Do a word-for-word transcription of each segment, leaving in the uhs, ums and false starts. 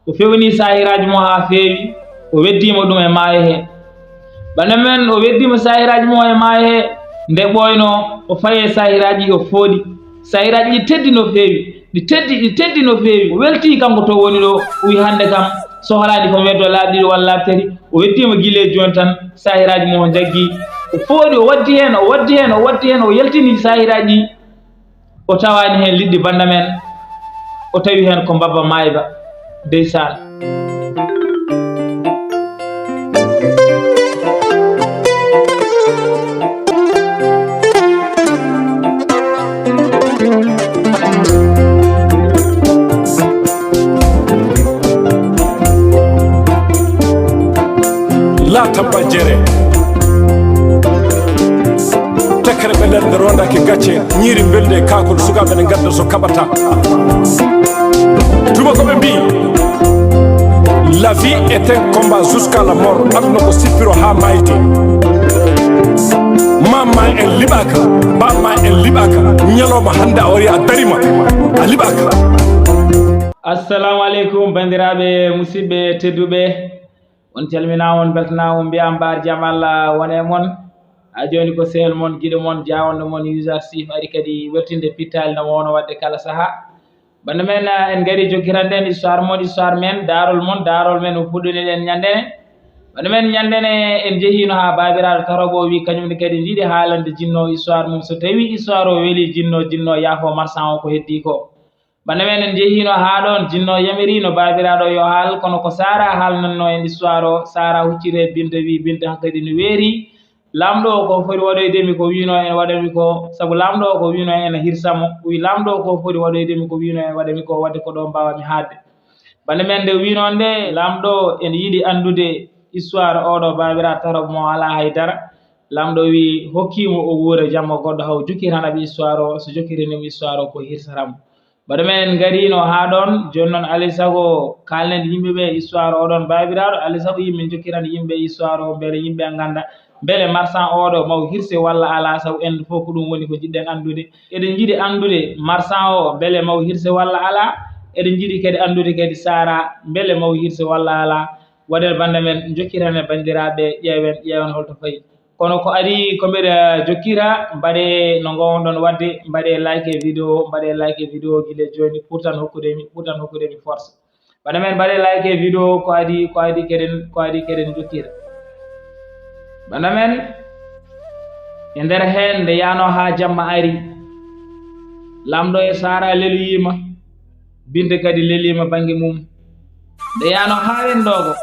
O fewnii saahiraaji mo haa feewi, o weddiima ɗum e maayo he. Bana men, o weddiima saahiraaji mo e maayo he, nde ɓooynoo, o fayi e saahiraaji, o fooɗi. Saahiraaji ɗi teddi no feewi, ɗi teddi, ɗi teddi no feewi. O weltii kanko to woni ɗo, o wi hannde kam, sohlaani ko mi weddoo laabi ɗiɗi walla laabi tati. O weddiima gila e jooni tan, saahiraaji mo o njaggi. O fooɗi, o waddi heen, o waddi heen, o waddi heen, o yaltini saahiraaji ɗi. O tawaani heen liɗɗi bannda men, o tawi heen ko mbabba maayba, ndeysaan. Laata bajjere. Tekkere ɓe nder nde rondake gacce, ñiiri mbelndi e kaakol, sukaaɓe ne ngadda so kaɓata. Tuma ko ɓe mbii, la vie est un combat jusqu'à la mort. Aduna ko sippiro haa maayde. Maam ma en liɓaaka, baaba ma en liɓaaka, ñalawma hannde a wari a darima, a liɓaaka. Assalamu aleykum, banndiraaɓe, musidɓe tedduɓe. On calminaama, on mbeltanaama, on mbiyaama mbaar jam Allah wona e mon. Haa jooni ko sehil mon, giɗo mon, jaawanɗo mon, User Chief ari kadi weltinde pittaali no woono waɗde kala sahaa. Bannda men, en ngarii jokkirande en histoire mon, histoire men, daarol mon, daarol men o fuɗɗaniɗen ñande ne. Bannda men, ñande ne en njehiino haa baabiraaɗo tarobo o wi kañum ne kadi ene yiɗi haalande jinno histoire mum. So tawii histoire o welii jinno, jinno yaafo marchand o ko heddii ko. Bannda men, en njehiino haa ɗoon, jinno yamiri no baabiraaɗo yo haal, kono ko Sara haalnannoo en histoire o. Sara hucciri e Binta, wi Binta hankadi no weeri. Laamɗo o ko foti waɗoyde mi ko wiinoo en waɗa mi ko, sabu laamɗo o ko wiinoo en ene hirsa mo. Wi laamɗo o ko foti waɗoyde mi ko wiinoo en waɗa mi ko, waɗde ko ɗo mbaawaa mi haaɗde. Bannda men, nde wiinoo nde, laamɗo ene yiɗi anndude histoire oɗo baabiraaɗo tarobo mo alaa hay dara. Laamɗo wi hokkii mo o wuura jamma goɗɗo haw jokkirana ɓe histoire o, so jokkirini mo histoire o ko hirsata mo. Bannda men, en ngariino haa ɗoon, jooni noon alaa e sago kaalnen yimɓe ɓe histoire oɗon baabiraaɗo, alaa e sago yimɓe njokkiran yimɓe histoire o, mbele yimɓe ngannda mbele marchand oɗo maw hirse walla alaa, sabu enen fof ko ɗum woni ko njiɗɗen anndude. Eɗen njiɗi anndude marchand o mbele maw hirse walla alaa, eɗen njiɗi kadi anndude kadi Sara mbele maw hirse walla alaa. Waɗen bannda men, njokkiranen banndiraaɓe, ƴeewen, ƴeewen holto fayi. Kono ko adii ko mbeɗa jokkira, mbaɗee no ngoownoɗon waɗde, mbaɗee like e vidéo, mbaɗee like e vidéo gila jooni, ɓurtan hokkude mi, ɓurtan hokkude mi force. Bannda men, mbaɗee like e vidéo, ko adii, ko adii keɗen, ko adii keɗen jokkira. Bannda men, e nder heen nde yaanoo haa jamma ari, laamɗo e Sara leloyiima, Binta kadi leliima bannge mum. Nde yaanoo haa renndoogo,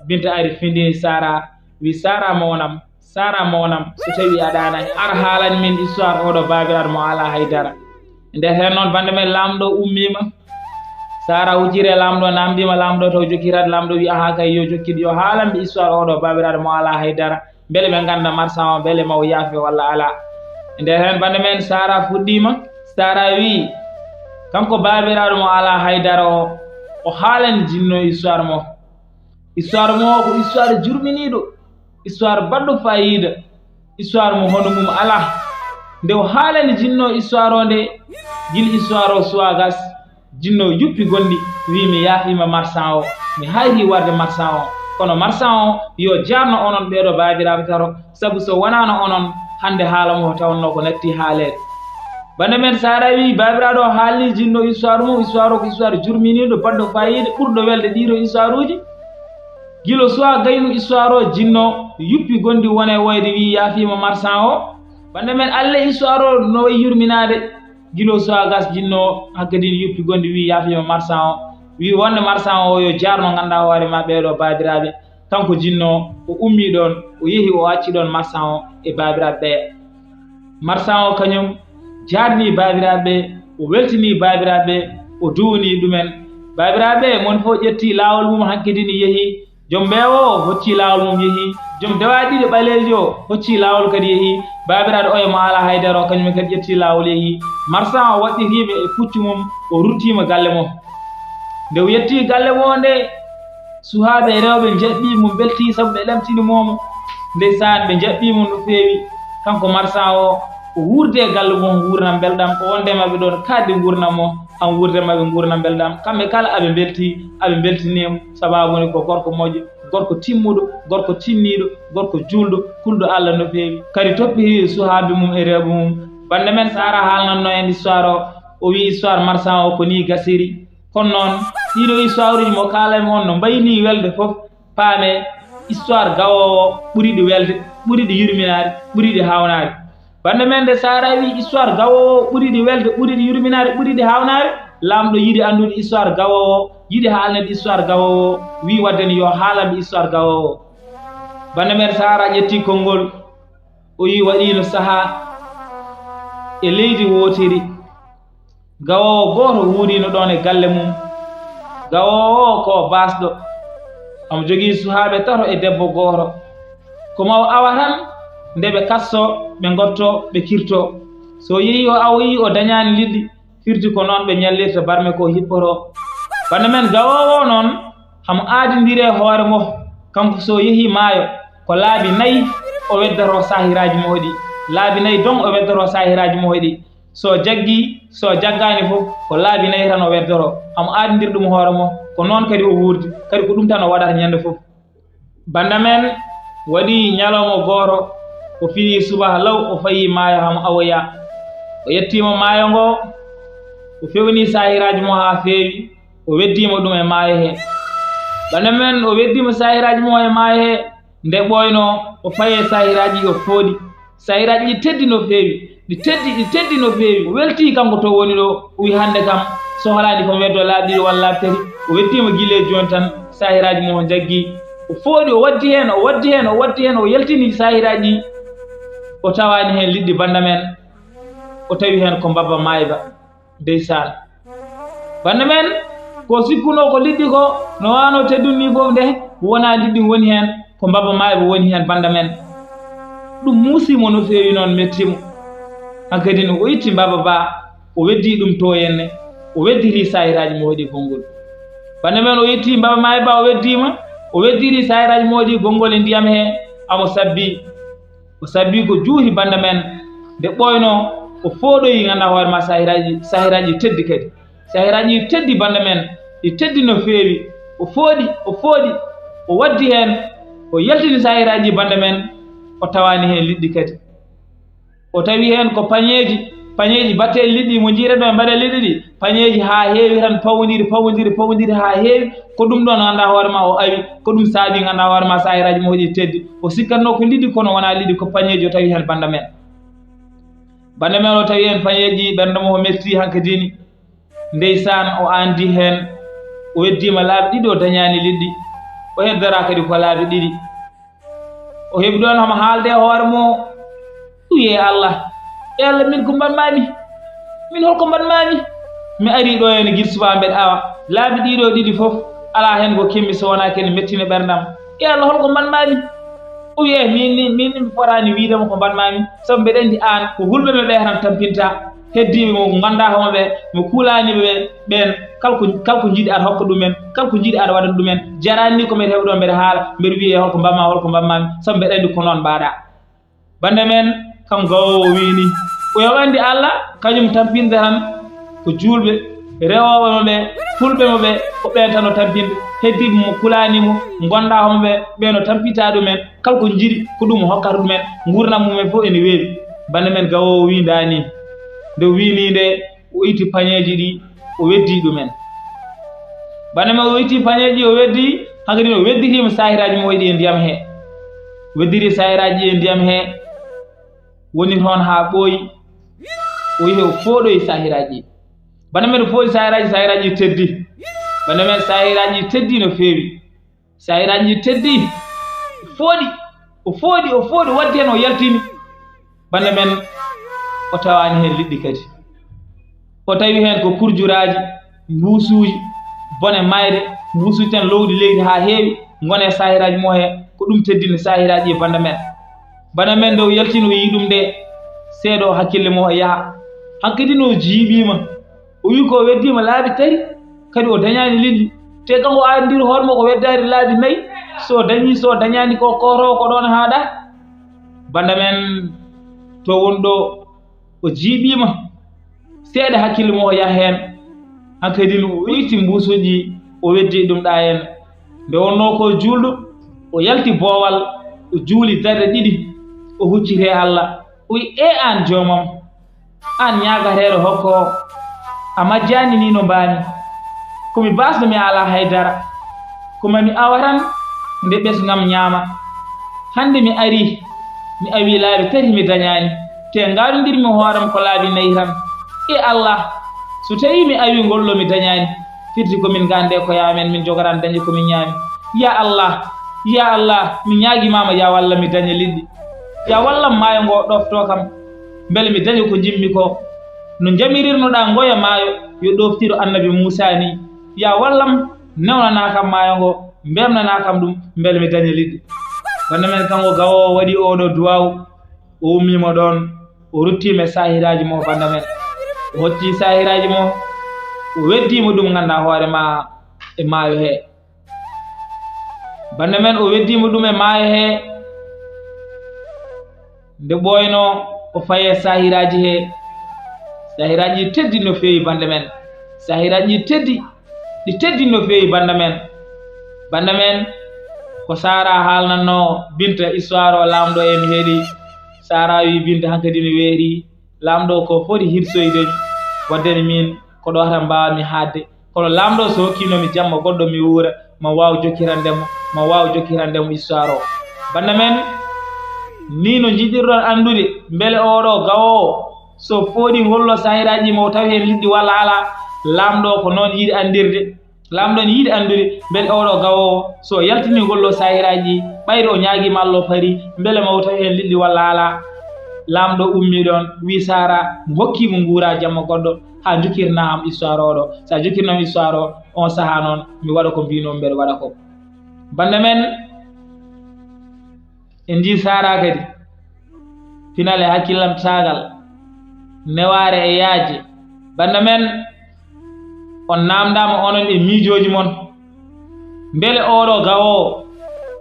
Binta ari findini Sara, wi Sara mawnam, Sara mawnam, so tawii aɗa ana ar haalan min histoire oɗo baabiraaɗo mo alaa hay dara. Nde heen noon bannda men laamɗo ummiima, Sara hucciri e laamɗo, naamndiima laamɗo taw jokkirat, laamɗo wi ahaa kay yo jokkit, yo haalan ɓe histoire oɗo baabiraaɗo mo alaa hay dara, mbele ɓe ngannda marchand o mbele maw yaafe walla alaa. Nde heen bannda men Sara fuɗɗiima, Sara wi kanko baabiraaɗo mo alaa hay dara o, o haalani jinno histoire mo. Histoire mo o ko histoire jurminiiɗo, histoire baɗɗo faayiida, histoire mo hono mum alaa. Nde o haalani jinno histoire o nde, gila histoire o suwaa gas, jinno yuppi gonɗi, wi mi yaafiima marchand o, mi hayri warde marchand o. Kono marchand o yo jaarno onon ɓeeɗo baabiraaɓe tato, sabu so wonaano onon, hannde haala mo o tawatnoo ko natti haaleede. Bannda men Sara wi baabiraaɗo o haalni jinno histoire mum, histoire o ko histoire jurminiiɗo, baɗɗo faayiida, ɓurɗo welde ɗiɗo histoire uji. Gila suwaa gaynu histoire o, jinno yuppi gonɗi wona e woyde, wi yaafiima marchand o. Bannda men, Allah histoire o no wayi yurminaade. Gila suwaa gas, jinno hankadi ne yuppi gonɗi, wi yaafiima marchand o. Wi wonde marchand o yo jaarno nganndaa hoore ma ɓeeɗo baabiraaɓe. Kanko jinno o ummii ɗoon, o yehi, o acci ɗoon marchand o e baabiraaɓe ɓe. Marchand o kañum jaarnii baabiraaɓe ɓe, o weltinii baabiraaɓe ɓe, o duwonii ɗumen. Baabiraaɓe ɓe, mon fof ƴettii laawol mum hankadi ne yehi. Joom mbeewa o hoccii laawol mum yehi. Joom dewaaɗi ɗiɗi ɓaleeji o hoccii laawol kadi yehi. Baabiraaɗo oya mo alaa hay dara o kañum kadi ƴettii laawol yehi. Marchand o waɗɗitiima e puccu mum, o ruttiima galle mum. Nde o yettii galle mum nde, suhaaɓe e rewɓe njaɓɓii mo, mbeltii sabu ɓe lamtini mo mo. Ndeysaan, ɓe njaɓɓii mo no feewi. Kanko marchand o, o wuurdi e galle mum, nguurndam mbelɗam, o wonde e maɓɓe ɗoon kaaɗdi nguurndam o. am wuurde maɓɓe nguurna mbelɗam. Kamɓe kala aɓe mbelti, aɓe mbeltini mo. Sababu ni ko gorko moƴƴo, gorko timmuɗo, gorko tinniiɗo, gorko juulɗo, kulɗo Allah no feewi. Kadi toppi suhaabi mum e reebu mum. Bannde men Sara haalnanno en histoire o, o wi histoire marsan o ko ni gasiri. Kono noon, ɗiɗo histoire uji mo kaalay mo on no mbayni welde fof, paame histoire gawoowo ɓuriɗi welde, ɓuriɗi yurminaade, ɓuriɗi haawnaade. Bannde men nde Sara wi histoire gawoowo ɓuriɗi welde, ɓuriɗi yurminaade, ɓuriɗi haawnaade, laamɗo yiɗi anndude histoire gawoowo, yiɗi haalnede histoire gawoowo, wi waddani yo haalanɓe histoire gawoowo. Bannde men Sara ƴetti konngol, o yi waɗiino sahaa e leydi wootiri. Gawoowo gooto wuuriino ɗoon e galle mum. Gawoowo o ko baasɗo. Omo jogii suhaaɓe tato e debbo gooto. Ko ma o awa tan, nde ɓe kasso, ɓe ngotto, ɓe kirto. So o yehi o awoyi, o dañaani liɗɗi, firti ko noon ɓe ñallirta barme ko hippoto. Bannde men gawoowo o noon, hamo aadindiri e hoore mo, kanko so yehi maayo, ko laabi nayi o weddoto saahiraaji mo ɗi. Laabi nayi don o weddoto saahiraaji mo ɗi. So jaggi, so jaggaani fof, ko laabi nayi tan o weddoro. Hamo aadindiri ɗum hoore mo, ko noon kadi o wuurdi, kadi ko ɗum tan o waɗata ñande fof. Bannda men waɗi ñalawma gooto, o fini subaka law, o fayi maayo hamo awoya. O yettiima maayo ngo, o fewni saahiraaji mo haa feewi, o weddiima ɗum e maayo he. Bannda men o weddiima saahiraaji mo e maayo he, nde ɓooyno, o faye saahiraaji o fooɗi. Saahiraaji ɗi teddi no feewi, ɗi teddi, ɗi teddi no feewi. O weltii kanko to woni ɗo, o wi hannde kam, so holaani ko mi weddo laabi ɗiɗi walla laabi tati. O weddiima gila e jooni tan, saahiraaji mo o jaggi. O fooɗi, o waddi heen, o waddi heen, o waddi heen, o yaltini saahiraaji ɗi. O tawaani heen liɗɗi bannda men, o tawi heen ko mbabba maayba. Ndeysaan. Bannda men, ko sikkunoo ko liɗɗi ko, no waano teddun ni fof nde, wonaa liɗɗi woni heen, ko mbabba maayba woni heen bannda men. Ɗum muusi mo no feewi noon, metti mo. Hankadi no o itti mbabba ba, o weddii ɗum to henne, o weddiri saahiraaji mo waɗi konngol. Bannda men o itti mbabba maayba, o weddiima, o weddiri saahiraaji mo waɗi konngol e ndiyam he, amo sabbi. O sabbi ko juuti bannda men, nde ɓooyno, o fooɗoyi nganndaa hoore ma saahiraaji, saahiraaji teddi kadi. Saahiraaji teddi bannda men, ɗi teddi no feewi. O fooɗi, o fooɗi, o waddi heen, o yaltini saahiraaji bannda men, o tawaani heen liɗɗi kadi. O tawi heen ko pañeeji, pañeeji batteeli liɗɗi mo njiiren ɗo e mbaɗe liɗɗi ɗi, pañeeji haa heewi tan pawondiri, pawondiri, pawondiri haa heewi. Ko ɗum ɗoon nganndaa hoore ma o awi, ko ɗum saabi nganndaa hoore ma saahiraaji mo waɗi teddi. O sikkatnoo ko liɗɗi kono wonaa liɗɗi, ko pañeeji o tawi heen bannda men. Bannda men o tawi heen pañeeji ɓernde mo o metti hankadini. Ndeysaan o anndi heen, o weddiima laabi ɗiɗi o dañaani liɗɗi, o heddora kadi ko laabi ɗiɗi. O heɓi ɗoon hamo haalde e hoore mo, wiye Allah, e Allah min ko mbaɗmaami? Min holko mbaɗmaami? Mi arii ɗo heen gila subaa mbeɗa awa, laabi ɗiɗo ɗiɗi fof alaa heen ko kemmi so wonaa kene mettini ɓerndam. E Allah holko mbaɗmaami? O wiye min ni, min ni mi fotaani wiide mo ko mbaɗmaami, sabu mbeɗa anndi aan ko hulɓe ɓe ɓe tan tampinta. Heddiiɓe mo nganndaa homo ɓe, mo kuulaaniiɓe ɓe, ɓeen, kala ko, kala ko njiɗi aɗa hokka ɗumen, kala ko njiɗi aɗa waɗa ɗumen. Jaraani ni ko mbeɗa heɓa ɗo mbeɗa haala, mbeɗa wiya holko mbamma, holko mbammaami, sabu mbeɗa anndi ko noon mbaɗa. Bannda men, kam gawoowo wii ni, o yo anndi Alla, kañum tampinta tan ko juulɓe, rewooɓe mo ɓe, fulɓe mo ɓe, ko ɓeen tan o tampinta. Heddiiɓe mo kulaani mo, ngonndaa homo ɓe, ɓeen o tampinta ɗumen, kala ko njiɗi, ko ɗum o hokkata ɗumen, nguurndam mumen fof ene weeɓi. Bannda men gawoowo wii ndaa ni, nde o wii ni nde, o itti pañeeji ɗi, o weddii ɗumen. Bannda men o itti pañeeji, o weddii, hankadi o weddiriima saahiraaji mo waɗi e ndiyam he. Weddiri saahiraaji e ndiyam he, woni toon haa ɓooyi, o yehi o fooɗoyi saahiraaji. Bannda men o fooɗi saahiraaji, saahiraaji teddi. Bannda men saahiraaji teddi no feewi. Saahiraaji teddi, fooɗi, o fooɗi, o fooɗi, waddi heen o yaltini. Bannda men, o tawaani heen liɗɗi kadi. O tawi heen ko kurjuraaji, mbuusuuji, bone mayde, mbuusuuji tan lowɗi leydi haa heewi, ngone saahiraaji mo he, ko ɗum teddini saahiraaji e bannda men. Bannda men nde o yaltini o yii ɗum nde, seeɗa o hakkille mo o yaha. Hankadi no jiiɓiima. O wi ko o weddiima laabi tati, kadi o dañaani liɗɗi. Te kanko o aadindiri hoore makko o weddaade laabi nayi. So o dañii, so o dañaani ko kooto ko ɗoon haaɗa. Bannda men to won ɗo o jiiɓiima. Seeɗa hakkille mo o yaha heen. Hankadi o itti mbuusuuji, o weddi ɗum ɗa en. Nde wonnoo ko juulɗo, o yalti boowal, o juuli darɗe ɗiɗi, o hucciti e Allah. O wi, "E aan joomam, aan ñaagateeɗo hokko o, a majjaani ni no mbaami. Ko mi baasɗo, mi alaa hay dara. Ko ma mi awa tan nde ɓesngam ñaama. Hannde mi arii, mi awii laabi tati mi dañaani. Te ngaadondirmi hoore am ko laabi nayi tan. E Allah, so tawii mi awii ngol ɗo mi dañaani, firti ko min ngande ko yaamen, min jogoran dañde ko min ñaami. Ya Allah, ya Allah, mi ñaagii ma, ma ya wallam mi daña liɗɗi. Ya wallam maayo ngo ɗoftoo kam, mbele mi daña ko njiɗmi ko. No njamirirnoɗaa ngoya maayo yo ɗoftiro Annabi Muusaa ni. Ya wallam, newnanaa kam maayo ngo, mbemnanaa kam ɗum, mbele mi daña liɗɗi." Bannda men, kanko gawoowo waɗi oo ɗoo duwaawu, o ummiima ɗoon, o ruttiima e saahiraaji mo, bannda men. O hocci saahiraaji mo, o weddiima ɗum, nganndaa hoore ma, e maayo hee. Bannda men, o weddiima ɗum e maayo hee. Nde ɓooynoo, o fayi e saahiraaji hee. Saahiraaji ɗi teddi no feewi, bannda men. Saahiraaji ɗi teddi, ɗi teddi no feewi, bannda men. Bannda men, ko Saara haalnannoo Binta histoire o, laamɗo en heɗi. Saara wi Binta hankadi no weeri. Laamɗo ko foti hirsoyde, waddani min ko ɗo tan mbaawmi haaɗde. Kono laamɗo so hokkiino mi jamma goɗɗo mi wuura, ma waaw jokkirande mo, ma waaw jokkirande mo histoire o. Bannda men, ni no njiɗirɗon anndude mbele oo ɗoo gawoowo so fooɗi ngol ɗoo saahiraaji mo tawi heen liɗɗi walla alaa, laamɗo ko noon yiɗi anndirde. Laamɗo ne yiɗi anndude mbele oo ɗoo gawoowo so yaltini ngol ɗoo saahiraaji, ɓayri o ñaagiima Allah o fari, mbele ma o tawi heen liɗɗi walla alaa. Laamɗo ummii ɗoon, wii Saara, mi hokkii mo nguura jamma goɗɗo, haa njokkirnaa am histoire oo ɗoo. So a jokkirnoo am histoire o, oon sahaa noon, mi waɗa ko mbiinoo mbeɗa waɗa ko. Bannda men, en njii Saara kadi, pinal e hakkilantaagal, newaare e yaaje. Bannda men, on naamndaama onon e miijooji mon. Mbele oo ɗoo gawoowo,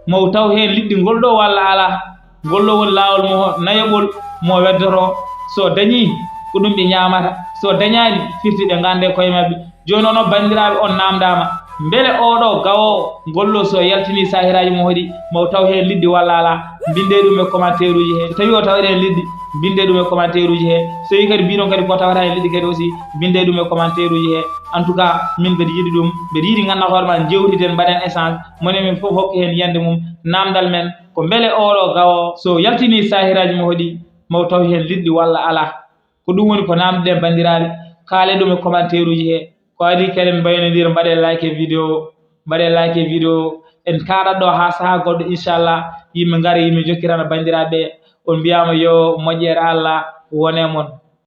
mo taw heen liɗɗi ngol ɗoo walla alaa? Ngol ɗoo woni laawol mo nayaɓol mo weddotoo. So dañii, ko ɗum ɓe ñaamata. So dañaani, firti ɓe ngannda e koye maɓɓe. Jooni noon, banndiraaɓe, on naamndaama, mbele oo ɗoo gawoowo, ngol ɗoo so yaltinii saahiraaji mo hoɗi, ma o taw heen liɗɗi walla alaa? Mbinndee ɗum e commentaire uji hee. So tawii o tawat heen liɗɗi, mbinndee ɗum e commentaire uji hee. So tawii kadi mbiɗon kadi ko tawata heen liɗɗi kadi aussi, mbinndee ɗum e commentaire uji hee. En tout cas, min mbeɗa yiɗi ɗum, mbeɗa yiɗi ngannda hoore ma, njeewtiden, mbaɗen échange, moni min fof hokka heen yiyannde mum. Naamndal men ko mbele oo ɗoo gawoowo, so yaltinii saahiraaji mo hoɗi, ma o taw heen liɗɗi walla alaa? Ko ɗum woni ko naamnduɗen, banndiraaɓe. Kaalee ɗum e commentaire uji hee. Ko adii kadi en mbaynondira, mbaɗee like e vidéo, mbaɗee like e vidéo. En kaaɗat ɗoo haa sahaa goɗɗo, inchallah, yimɓe ngara, yimɓe njokkirana banndiraaɓe. On mbiyaama yo moƴƴere Allah wone mon.